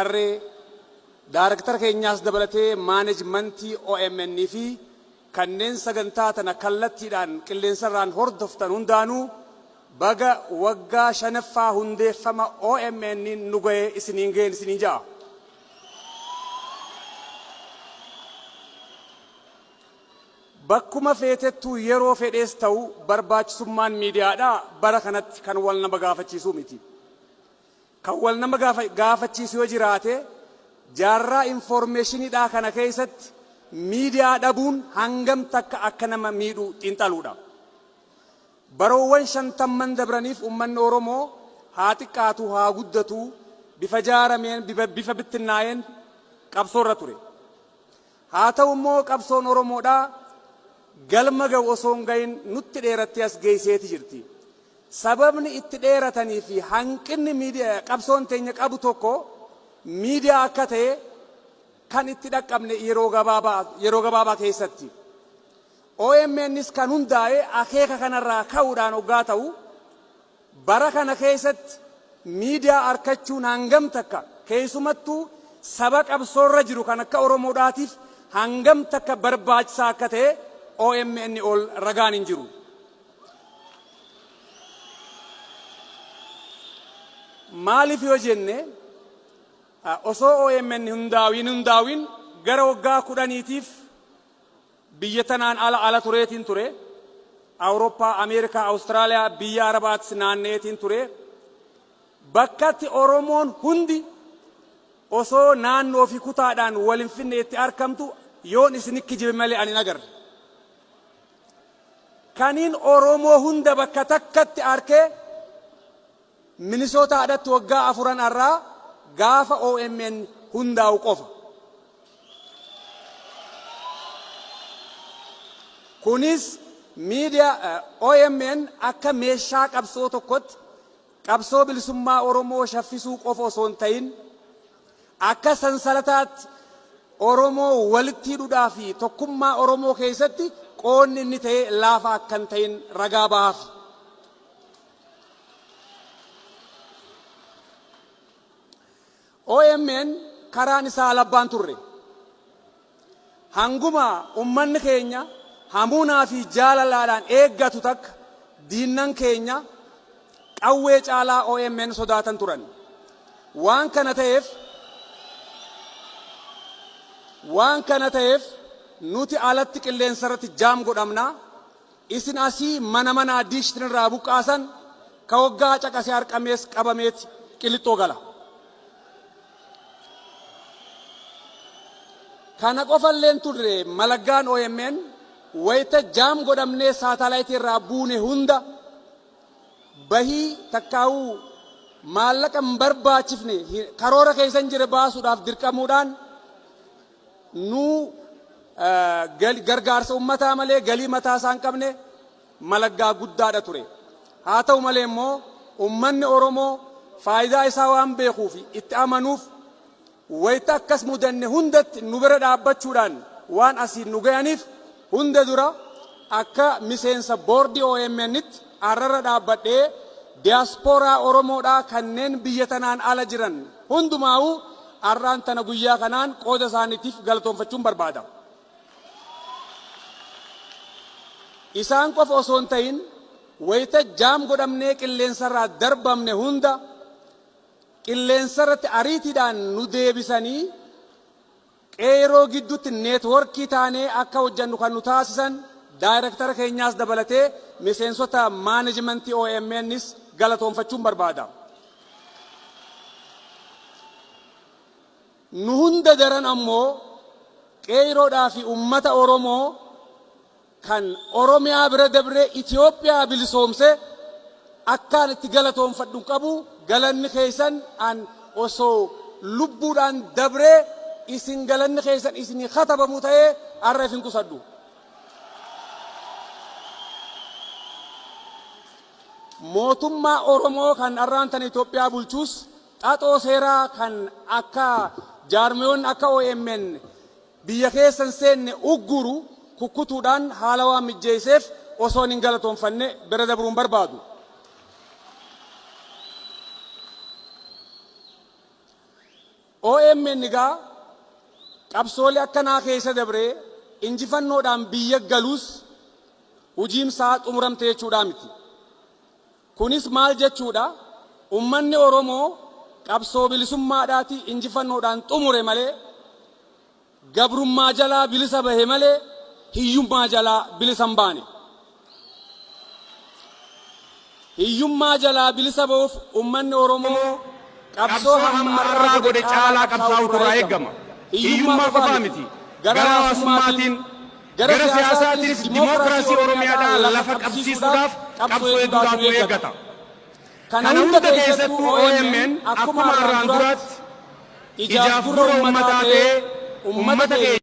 Qarree, Daarektara keenyaas dabalatee maaneejmantii omn fi kanneen sagantaa tana kallattiidhaan qilleensarraan hordoftan hundaanuu baga waggaa 5ffaa hundeeffama OMN'n nu gahe isiniin gaheen isiniin ja'a. Bakkuma feetettuu yeroo fedhees ta'u barbaachisummaan miidiyaadhaa bara kanatti kan wal nama gaafachiisuu miti. Kan wal nama gaafachiisu yoo jiraate jaarraa infoormeeshiniidhaa kana keessatti miidiyaa dhabuun hangam takka akka nama miidhu xiinxaluudha. Baroowwan shantamman dabraniif ummanni Oromoo haa xiqqaatuu haa guddatuu bifa jaarameen bifa bittinnaa'een qabsoorra ture. Haa ta'u immoo qabsoon Oromoodhaa galma ga'u osoo hin gahin nutti dheerattee as geeyseeti jirti. Sababni itti dheeratanii fi hanqinni qabsoon teenya qabu tokko miidiyaa akka ta'e kan itti dhaqqabne yeroo gabaabaa yeroo gabaabaa keessatti. OMNs kan hundaa'e akeeka kanarraa ka'uudhaan oggaa ta'u, bara kana keessatti miidiyaa arkachuun hangam takka keessumattuu saba qabsoorra jiru kan akka Oromoodhaatiif hangam takka barbaachisaa akka ta'e omn ol ragaan hin jiru. Maaliif yoo jenne osoo omn hundaawiin hundaawiin gara waggaa kudhaniitiif biyya tanaan ala ala tureetiin ture. Awurooppaa, Ameerikaa, Awustiraaliyaa, biyya Arabaatis naanna'eetiin ture. Bakkatti Oromoon hundi osoo naannoo fi kutaadhaan wal hin finne itti arkamtu yoon isin kijibe malee ani hin agarre. Kaniin Oromoo hunda bakka takkatti arkee Minisootaadhatti waggaa afuran arraa gaafa omn hundaa'u qofa. Kunis miidiyaa omn akka meeshaa qabsoo tokkotti qabsoo bilisummaa Oromoo shaffisuu qofa osoo hin ta'in akka sansalataatti Oromoo walitti hidhudhaa fi tokkummaa Oromoo keessatti qoodni inni ta'e laafaa akka hin ta'in ragaa bahaafi. Omn karaan isaa labbaan turre. Hanguma ummanni keenya hamuunaa fi jaalalaadhaan eeggatu takka diinnan keenya qawwee caalaa omn sodaatan turan. Waan kana ta'eef waan kana ta'eef nuti alatti qilleensarratti jaam godhamna. Isin asii mana manaa diishtin irraa buqqaasan ka waggaa caqasee arqamees qabameeti qilixxoo gala. Kana qofallee hin turre malaggaan omn wayita jaam godhamnee saataalaayitii irraa buune hunda bahii takkaa'uu maallaqa hin barbaachifne karoora keessa hin jirre baasuudhaaf dirqamuudhaan nu gargaarsa ummataa malee galii mataa isaa hin qabne malaggaa guddaadha ture. Haa ta'u malee immoo ummanni Oromoo faayidaa isaa waan beekuu fi itti amanuuf wayita akkas mudanne hundatti nu bira dhaabbachuudhaan waan asiin nu gayaniif hunda dura akka miseensa boordii OMN'tti arrarra dhaabbadhee diyaaspooraa Oromoodhaa kanneen biyya tanaan ala jiran hundumaa'uu arraan tana guyyaa kanaan qooda isaaniitiif galatoonfachuun barbaada. Isaan qofa osoo hin ta'in wayita jaam godhamnee qilleensarraa darbamne hunda qilleensarratti ariitiidhaan nu deebisanii Qeeyroo gidduutti neetworkii taanee akka hojjannu kan nu taasisan daayrektara keenyaas dabalatee miseensota maanejimantii OMNs galatoonfachuun barbaada. Nu hunda daran ammoo Qeeyroodhaa fi ummata Oromoo kan Oromiyaa bira dabree Itoophiyaa bilisoomse akkaan itti galatoonfadhu hin qabu. Galanni keessan an osoo lubbuudhaan dabree isin galanni keessan isinii katabamu ta'ee har'a if hin qusadhu. Mootummaa Oromoo kan har'aan tana Itoophiyaa bulchus xaxoo seeraa kan akka jaarmiyoonni akka omn biyya keessa hin seenne ugguru kukkutuudhaan haala waan mijjeesseef osoon hin galatoomfanne bira dabruu hin barbaadu. OMN egaa qabsoolee akkanaa keessa dabree injifannoodhaan biyya galuus hojiinsaa xumuramte jechuudhaa miti. Kunis maal jechuudha? Ummanni Oromoo qabsoo bilisummaadhaati injifannoodhaan xumure malee, gabrummaa jalaa bilisa bahe malee, hiyyummaa jalaa bilisa hin baane. Hiyyummaa jalaa bilisa bahuuf ummanni Oromoo qabsoo hamma har'aa godhe caalaa qabsaa'utu irraa eegama. Hiyyummaa qofaa miti. Gara hawaasummaatiin, gara siyaasaatiinis dimookiraasii Oromiyaadhaa lafa qabsiisuudhaaf qabsoo hedduudhaatu nu eeggata. Kana hunda keessattuu OMN akkuma har'aan duraatti ijaaf gurra uummataa ta'ee uummata keenya